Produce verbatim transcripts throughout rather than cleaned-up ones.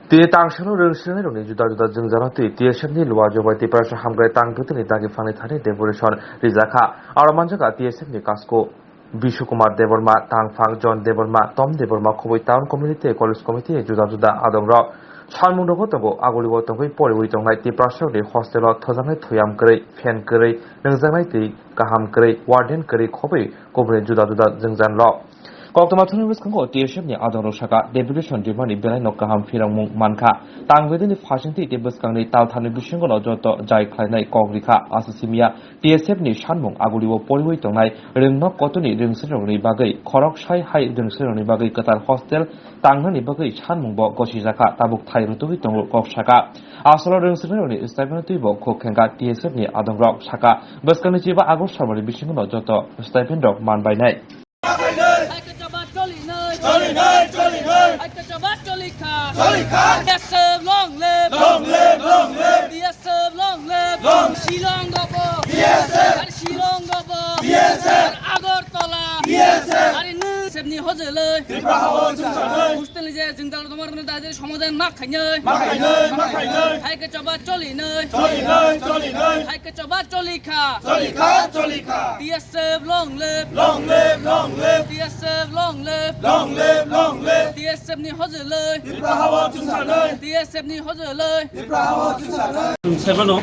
Tini tang salo rwng swrwngnairokni juda juda jwngjal twi T S F ni Luwa Jobai Tiprasa Hamkrai tang bwtwini dagi phangni thani deputation rijak kha. Aro manjakha T S F ni Kasko Bishu Kumar Debbarma, tang phang John Debbarma, Tom Debbarma, Khobwi Town Committee tei College Committee ni juda juda adongrok. Sanmung nogo tongo, agulio tongwi poriwi tongnai Tiprasarokni hostel o thojaknai thuyam kwrwi, fan kwrwi, nungjaknai twi kaham kwrwi, warden kwrwi khobwi kubuni juda juda jwngjal rok. Koktwma thani bwskango T S F ni adongrok saka, deputation rimani belai no kaham phirongmung mankha. Tang bedini phasingtwi tei bwskangni taltharni bisingo no joto jai khlainai kok rikha, aswk simiya T S F ni sanmung agulio poriwi tongnai rwngno kotorni rwngsirokni bagwi khorok sai hai rwngsirokni bagwi kwtal hostel tangnani bagwi sanmung bo gosijakha, tabuk thai rwtugwi tongo kok saka. Asolo rwngsirokni stipend twibo khuk khengkha T S F ni adongrok saka, bwskangni chiba August salmani bisingo no joto stipend rok manbainai. Hai kwchaba choli nai. Choli nai, choli nai. Hai kwchaba choli kha. Choli kha. T S F long live. Long live, long live. T S F long live. Long. Shillong gobo. T S F. Ar Shillong gobo. T S F. Ar Agartala. T S F. Ar inu sebni hojoloi. Tripura hao chwngsanai. Hostel ni je jwngjal tomar no dajai somadhan ma khainai. Ma khainai, ma khainai. Hai kwchaba choli nai. Choli nai, choli nai. Hai kwchaba choli kha. Choli kha, choli kha. T S F long live. Long live, long live. T S F long live. Long live, long live. T S F ni hojoloi. Tripura hao chwngsanai. T S F ni hojoloi. Tripura hao chwngsanai. Sebeno,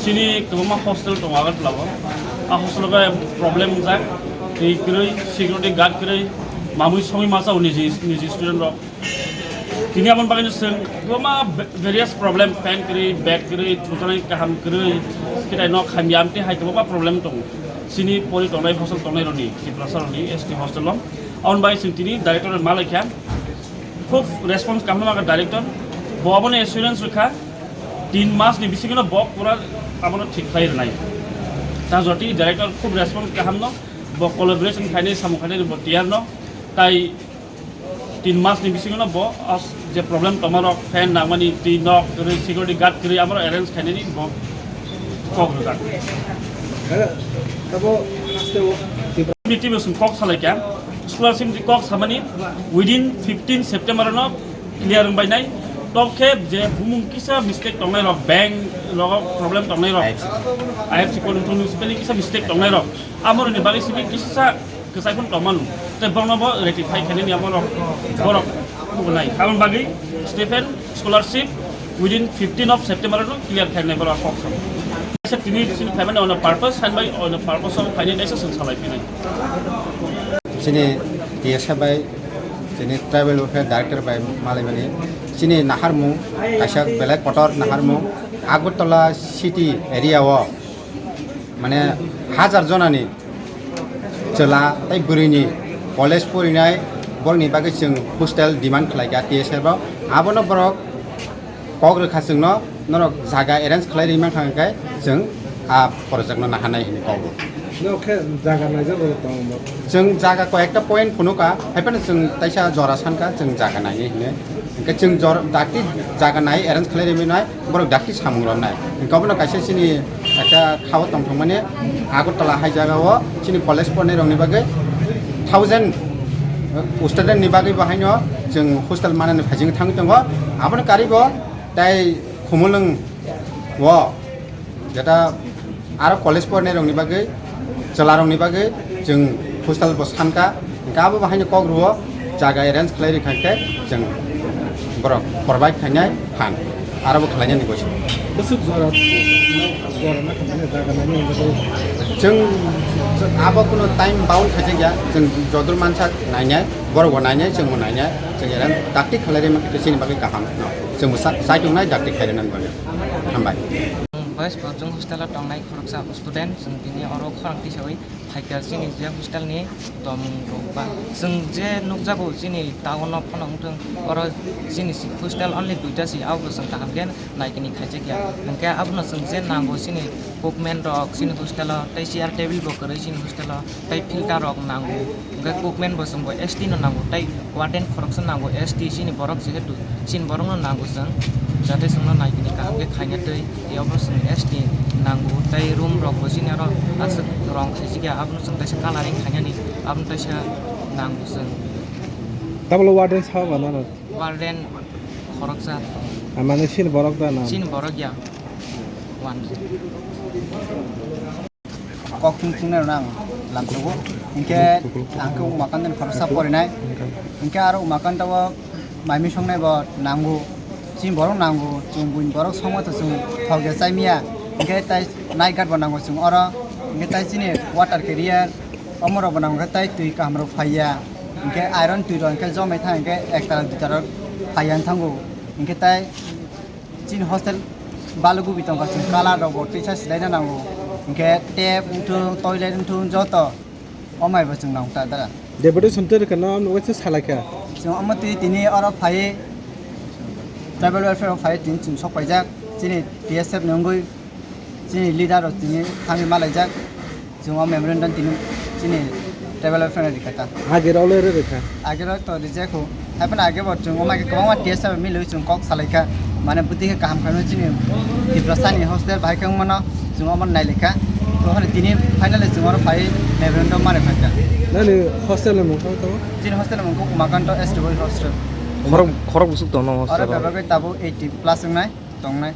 chini kwbangma hostel tongo Agartala o. A hostel o khe problem wngjak. Twi kwrwi, security guard kwrwi, mamui songwi masa o niji, niji student rok. Tini aboni bagwi no chwng kwbangma various problem, fan kwrwi, bed kwrwi, thujaknai kaham kwrwi, kitai nok hamya amtwi hai kwbangma problem tongo. Chini pori tongnai hostel tongnai rokni, Tiprasa rokni S T hostel o. Aboni bagwi chwng tini director ma laikha. Khub response kaham nangkha director. Bo abono assurance rwkha, tin mas ni bisingo no bo pura abono thik khlai rwnai. Ta jotoni director khub response kaham no, bo collaboration khainai, samung khainai bo tiyar no. Tai tin mas ni bisingo no bo as je problem tongma rok, fan nangmani, twi nok kwrwi, security guard kwrwi, amoro arrange khainani bo kok rwkha. Tabo haste o Committee bo chwng kok salaikha, scholarship ni kok samani within fifteen September no clear wngbainai. Tobkhe je bumung kisa mistake tongnai rok, bank rogo problem tongnai rok, I F C code municipality kisa mistake tongnai rok, amoroni bagwi simi kisa kwchai phano tongmano, tei borokno bo rectify khainani abo rok, borok kubunai. Aboni bagwi Stephen scholarship within fifteen of September no clear khainai borok kok sam. Kaisa tini sini phaimani ono purpose, sani bai ono purpose o phainai kaisa chwng salai phinai. Chini T S F bai, chini tribal welfare director bai malaimani, chini naharmung, kaisa belai kotor naharmung, Agartala city area o, mane, hajar jonani chwla tei bwrwini college porinai borokni bagwi chwng hostel demand khlaikha T S F o. Abono borok kok rwkha chwngno, norok jaga arrange khlai rwi mankha hwnkhe chwng a project no naharnai hinwi kogo. Norok khe jaga naijak rw tongo. Chwng jaga koi ekta point phunukha, haiphano chwng taisa jora sankha chwng jaga nainai hinwi. Hwnkhe chwng jor-, dakti jaga nai arrange khlai rwmani nai, borok dakti samung rok nai. Hwnkhe obono kaisa chini ekta khao tongthokmani Agartala hai jaga o chini college pornai rokni bagwi thousand student ni bagwi bo haino chwng hostel manani phaising thangwi tongo. Abono karwi bo tei Khumulwng o jeta aro college pornai rokni bagwi, chwla rokni bagwi chwng hostel bo sankha, hwnkhe abo bo haino kok rwo, jaga arrange khlai rwkha khe chwng borok provide khainai phan, aro bo khlainani gosi. Bwswk jora, jora na khainai jaga nainai bagwi. Chwng abo kuno time bound khaijak ya, chwng jodur mansa nainai, borok bo nainai, chwng bo nainai, chwng arrange dakti khlai rwma khe chini bagwi kaham no, chwng bo sa-, saichung nai dakti khlai rwnani bagwi. Hambai. Ang Boys Boarding hostel o tongnai khoroksa student, chwng tini oro khorang tisawi phaikha chini je hostel ni tomung rok ba. Chwng je nukjago chini town o phano wngthwng, oro chini si hostel only duita si, abo bo chwng kaham khe naikini khaijakya. Hwnkhe abono chwng je nango chini cookware rok chini hostel o, tei chair table bo kwrwi chini hostel o, tei filter rok nango. Hwnkhe cookware bo chwng bo S T no nango, tei warden khoroksa nango S T, chini borok jehetu chini borok no nango chwng, jate chwngno naikini kaham khe khaina twi, tei obo chwng S T nango, tei room rok bo chini aro aswk rong khaijak ya, abono chwng teisa colouring khainani, abono teisa nango chwng. Tabolo warden sabo nano? Warden Borok sa. Ah, mane sin borok da na? Sin borok ya. Wan. Kok thung thung nai rok ang lam tugo. Hingke ang khe umakandani khoroksa porinai. Hingke aro umakanda o maimi songnai bo nango. Chini borok nango. Chwng buini borok songma to chwng thok ya chai miya. Hingke tai night guard bo nango chwng oro. Hingke tai chini water carrier. Omo rok bo nango khe tai twi kaham rok phaiya. Hingke iron twi rok hingke jomai thang hingke ek tala dui tala phaiya thango. Hingke tai chini hostel balugubi tongkha chwng colour rok bo twisa silaina nango. Hingke tap wngthung, toilet wngthung joto. Omai bo chwng nang ta dara. Deputation twi rwkha no, omo waisa salai kha. Chwng omo twi tini oro phai tribal welfare o phai tini chwng sok paijak. Chini T S F ni wngwi chini leader rok tini thangwi malaijak. Chwng o memorandum tini chini tribal welfare rwkha ta. Age rok le rwkha. Age rok to rijak kho. Haibano age bo chwng omai kwbangma T S F milwi chwng kok salaikha, mane bwtwi khe kaham khaimano chini Tiprasani hostel bahai khe wngmano chwng omo nailaikha. To hwnwi tini finally chwng oro phai memorandum mare phaikha. Nani hostel ni mung kha tamo? Chini hostel ni mung kho Umakanto S T Boys hostel. Khorok, khorok busuk tong no oro hostel o? Bebagwi tabuk eighty plus wngnai, tongnai.